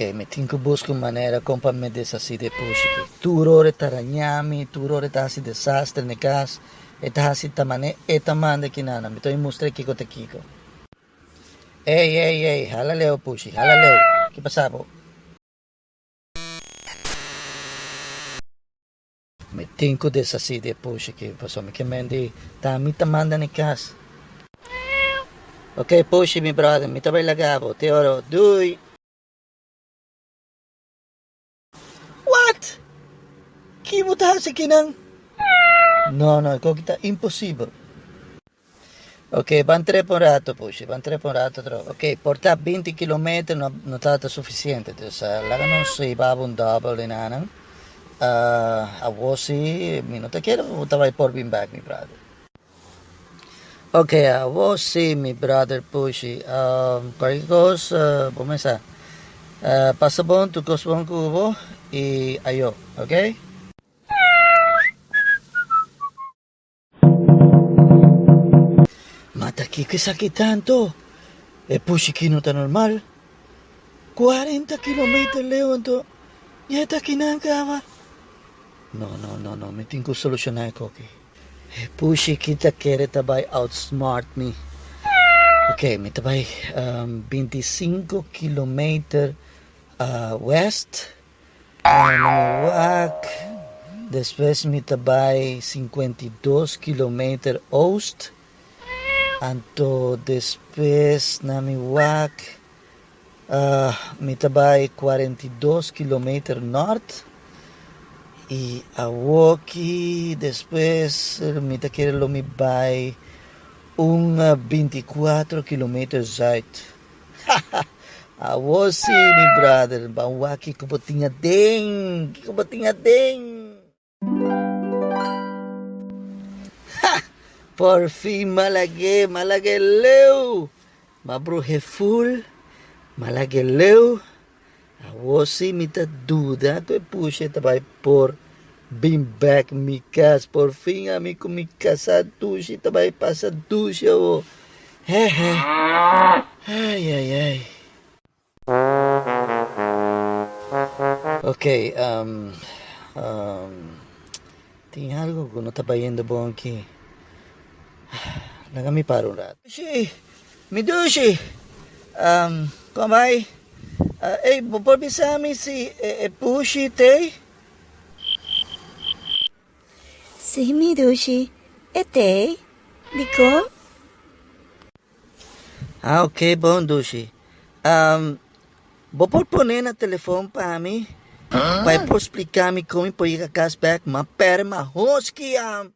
Ok, mi tin ku buska un manera kon pa mi deshasí di e pushi aki. Tur ora e ta raña mi, tur ora e ta hasi desastre na e kas, e ta hasi ta manera e ta manda kinan. Mi ta bai mustra e kiko ta kiko. Ey, ey, ey, hala leu pushi, hala leu. Ki pasa bo? Mi tin ku deshasí di e pushi aki, pasobra mi ke men di ta mi ta manda na e kas. Ok pushi mi brother, mi ta bai laga bo. Te ora, dui! What? Ki bo ta hasi kinan? No, no, e koki ta imposibel. Ok, ban trepa un rato pushi, ban trepa un rato atrobe. Ok, por ta binti kilometer no no tabata suficiente, dus laga nos hiba bo un dobel di nanan. Awor si mi no ta kere bo ta bai por bin bek mi brother. Ok, awor si mi brother pushi, cualkier cos bo mester sa. Pasa bon, tur cos bon cu bo y ayo, ok. Ma ta kiko esaki tanto? E pushi no ta normal. Cuarenta kilometer leu anto ya e ta kinan caba. No, no, no, no, mi tin cu soluciona e koki. E pushi ki ta kere ta bay outsmart mi. Ok, mi ta bay binticinco kilometer west. Mi wak, despues mi ta bai 52 kilometer oost, anto despues na mi wak mi ta bai 42 kilometer nort, y awoki despues mi ta kere lo mi bai un 24 kilometer zuid. Haha awor si mi brother ban wak kiko bo tin aden kiko bo tin aden ha por fin malag'e malag'e leu ma bruh'e ful malag'e leu awor si mi ta duda ku e pushe ta bai por bin bek mi kas por fin ami ku mi kasa dushi ta bai pasa dushi awor. Hehe. Ai ai ai. Ok, um, um, tin algo ku no ta bayendo bon aki. Laga mi para un rato. Dushi, mi dushi. Um, kon bai? Uh, ey, bo por bisa mi si e, e pushi t'ey? Sí, mi dushi, e t'ey. Dikon? Ah, ok, bon dushi. Um, bo por pone na telefon pa mi? Pa e por splika mi kon mi por yega kas bek? Ma pere ma hoski am.